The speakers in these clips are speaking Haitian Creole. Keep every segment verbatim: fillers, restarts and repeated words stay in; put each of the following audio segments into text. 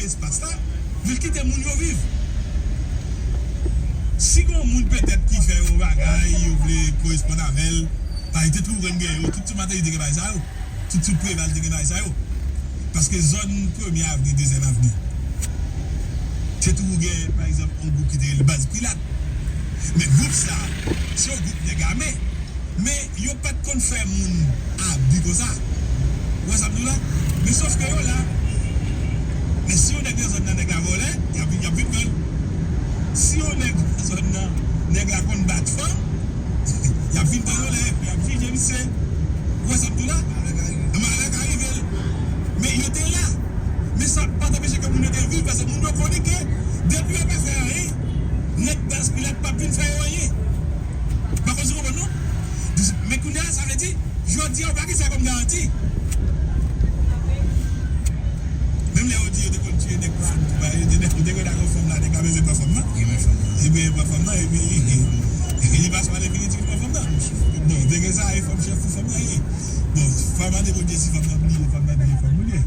espas la, li kite moun yo viv. Si gen yon moun petèt ki fè yon bagay, yo vle koresponn avè l, pa egzanp, te twouve l gen yo, tout ti maten li te gen bagay sa yo. Tout sou Preval te gen bagay sa yo. Paske zòn Premye Avni, Dezyèm Avni, te toujou gen, pa egzanp, yon gwoup ki te rele Baz Pilat. Men gwoup sa, se yon gwoup nèg ame. Men yo pa t konn fè moun abi konsa. Ou wè sa m di w la? Men sòf ke yo la. Men si yon nèg nan zòn nan, nèg la vòlè, y ap, y ap vin pran l. Si yon nèg nan zòn nan, nèg la konn bat fanm, y ap vin pran l, y ap jije misye. Ou wè sa m di w la? Malè ka rive l. Men yo te la. Men sa pa t anpeche ke moun yo te viv, paske moun yo konnen ke depi yo pa fè anyen, nèg Baz Pilat p ap vin fè yo anyen. Pa konn si w konprann non? Men kounye a, sa vle di, jodi a, ou pa gen sa kòm garanti. Menm lè yo di yo te konn tiye nèg pou fanm tou, ba, yo te, yo te konn ak yon fanm la, nèg la bezwen pran fanm nan. Li pran fanm nan, epi li pa swa definitif pran fanm nan. Bon, te gen sa, e fanm chèf pou fanm nan ye. Bon, fò mande Bondye si fanm nan bliye, fanm nan bliye fanm ou ye.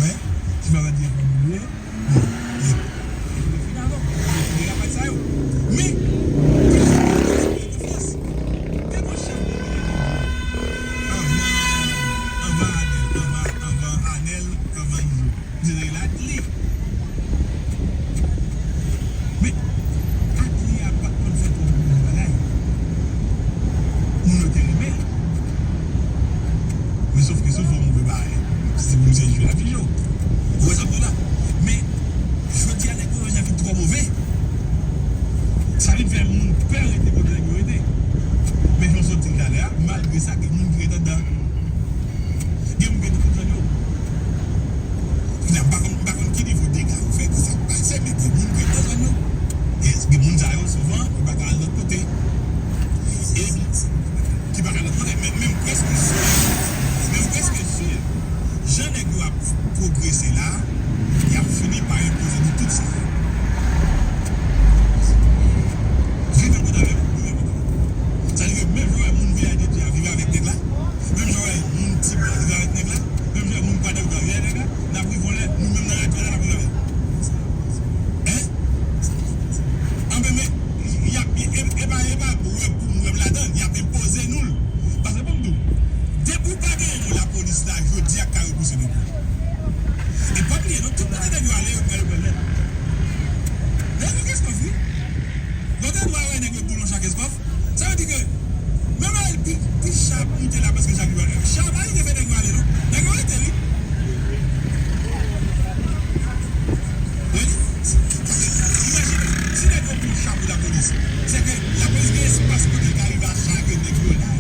Wè, si fanm nan bliye fanm ou ye. Bon, e, e, finalman, e, e rapaj sa yo. Men, konfyans. Te gon chèf de village anvan, anvan Anèl, anvan, anvan Anèl, anvan Izo. Misye te rele Atli. Men, Atli a pa t konn fè twòp move bagay. Moun yo te renmen l. Men sòf ke si w fè yon move bagay, se pou misye jwe l ap jije w. Ou wè sa m di w la? Men, jodi a, nèg yo vin twò move. Sa vin fè moun pè rete kote nèg yo rete. Men jan w sot di l talè a, malgre sa, gen moun ki ret anndan. Gen moun ki ret tout zòn yo. Kounye a, m pa konn, m pa konn ki nivo dega yo fè, ki sa k pase, men gen moun ki ret nan zòn yo. E gen moun sa yo, souvan, yo pa ka al lòt kote. E ki pa ka al lòt kote, men, men prèske si, men prèske si, jan nèg yo ap pwogrese la, y ap fini pa enpoze nou tout sa. Viv yon kote avè m, viv yon kote. Sa vle di ke menm jan w wè moun Vilaj de Dye a viv avèk nèg la, menm jan w wè moun Tibwa viv avèk nèg la, menm jan w wè moun Kwadèboukè a viv avèk nèg la, n ap rive yon lè, nou menm nan radyo a la, n ap rive avè l. Hein? Anben, men, y ap, e, e pa, e pa wè pou m wè m ladan l, y ap enpoze nou l. Paske, ban m di w, depi w pa genyen yon lapolis la, jodi a, k ka repouse nèg yo. E pa bliye, non, tout kote nèg yo ale, yo pran, yo pran nèt. Nèg yo kèskòf, wi. Lè w te dwe wè nèg yo boule yon cha kèskòf, sa vle di ke, menm lè pi, pi cha ap moute la, paske cha ki pale. Cha pa rive fè nèg yo ale, non. Nèg yo rete, wi. Wi. Paske, imajine, si nèg yo pran cha pou lapolis, se ke lapolis gen espas kote l ka rive a chage nèg yo la.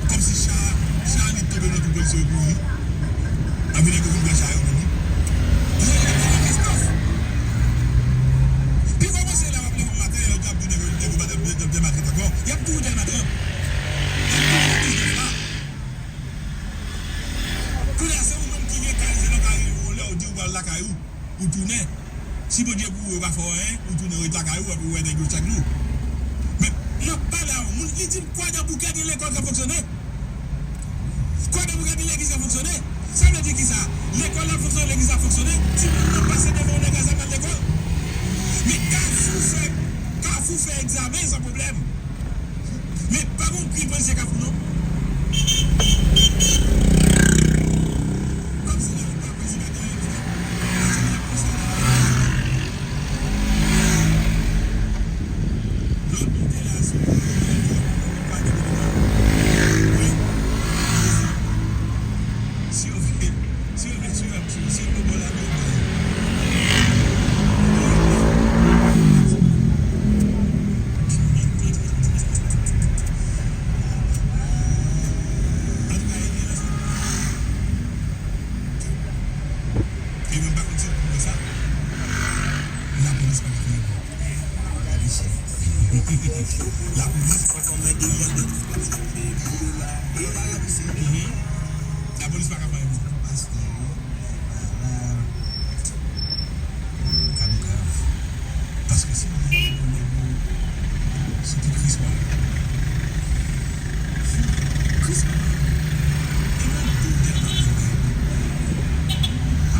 Kòmsi cha, cha annik tonbe nan twou polisye yo kouri. Anpi nèg yo vin pran cha yo menm wi. Yo, yo, yo, yo, Christophe. Pi kòmanse la, w ap leve yon maten, yo ap di nèg yo, nèg yo pa t ap, t ap, t ap, t ap ankò. Y ap toujou dèyè maten an. Y ap toujou dèyè maten an. Kounye a, se ou menm ki gen kay, se nan kay ou, lè w di w pral lakay ou. Ou tounen. Si Bondye pou ou, yo pa fè w anyen, ou tounen ret lakay ou, epi ou wè nèg yo chak jou. Men, m ap pale a yon moun, li di m Kwadèboukè gen lekòl k ap fonksyone. Kwadèboukè gen legliz k ap fonksyone. Sa vle di kisa? Lekòl la fonksyone, legliz la fonksyone, timoun nan pase devan yon nèg a zam al lekòl. Men Kafou fè, Kafou fè egzamen san pwoblèm. Men pa gon gri polisye Kafou non. Kòmsi la, prezidan genyen, lòt nou te la sou pa de wi. Si yo vle, si yo vle tire, y ap tire. Si yo vle bò la, yo bò la. Antouka, e byen ansanm. E mwen, m pa konn si w konprann sa. Lapolis pa ka fè anyen. Lapolis pa ka fè anyen. Lapolis pa ka fè anyen. Paske, ka nou grav. Paske si nou gen yon nèg yo, se te Kris pa. Kris pa. E mwen, m di w tèlman anpil. A,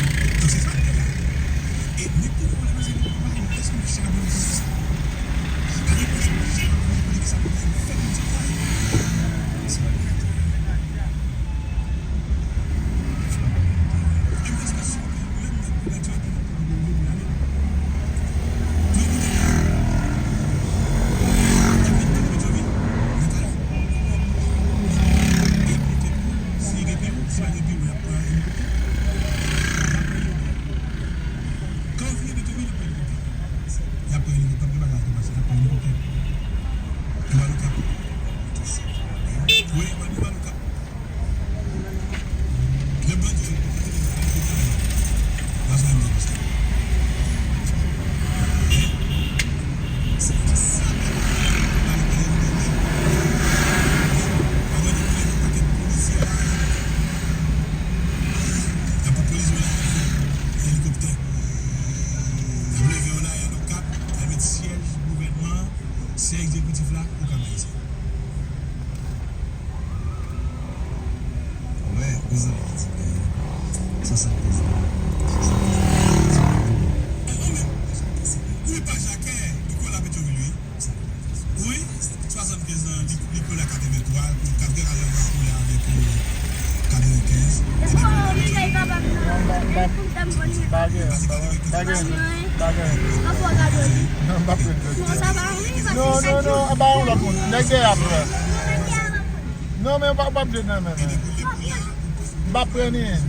Donk, se sa k fè la. E nèg ki gen pwoblèm nan, se nèg ki pa gen pèsonn ki chèche pou l konn sa. Pa gen pèsonn ki chèche pou l konn sa pou l fè moun sa. Se pa gen. E m espesyon ke menm nèg ki nan tchak la, Syèj egzekitif la, Okap Ayisyen. Wè, wi, zanmi, ti frè. Swasannkèz lan. Swasannkèz lan. Wi, pa Jakè, Nikola Petrovil, wi. Wi, swasannkèz lan, Ni-, Nikola katrevenntwa, katrevenntwa la avèk, euh, katrevenkenz. Pa gen, pa gen, pa gen. Non, m pa prè. Non, non, non, pa yon lòt moun. Nèg dèyè ap pran. Non, men w pa, w pa oblije nan men mwen. M pa prè anyen.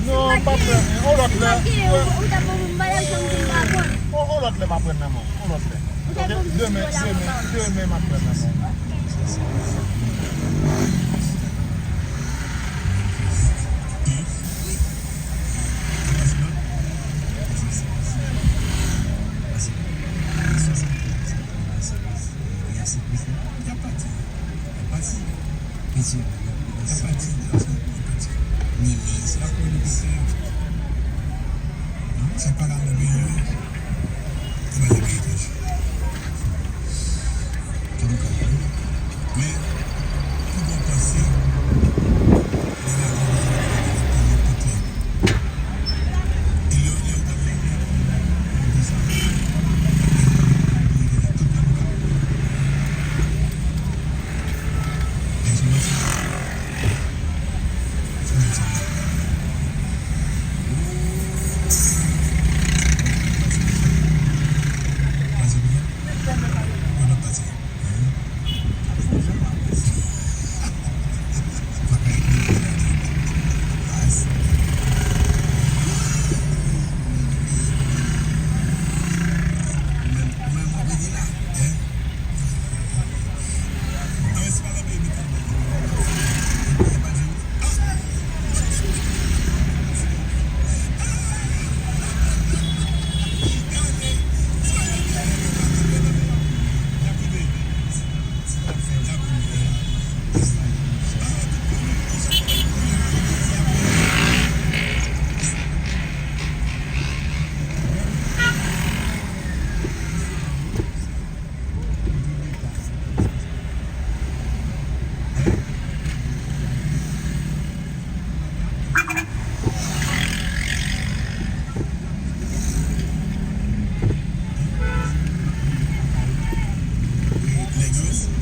Non, m pa prè anyen. On lòt lè. On, on lòt lè m ap pran nan men w. On lòt lè. Oke? Demen, demen, demen m ap pran nan men w. Sa pa la nan peyi yo. Ou pa nan peyi etranje. Tout ou ka fè. Men, pou gon panse, lè la gen bezwen de lè, lè tout lè. E lè, lè ou pa gen lè, ou di sa. Tout lè ou ka. Lè sou mwen sa. Douz,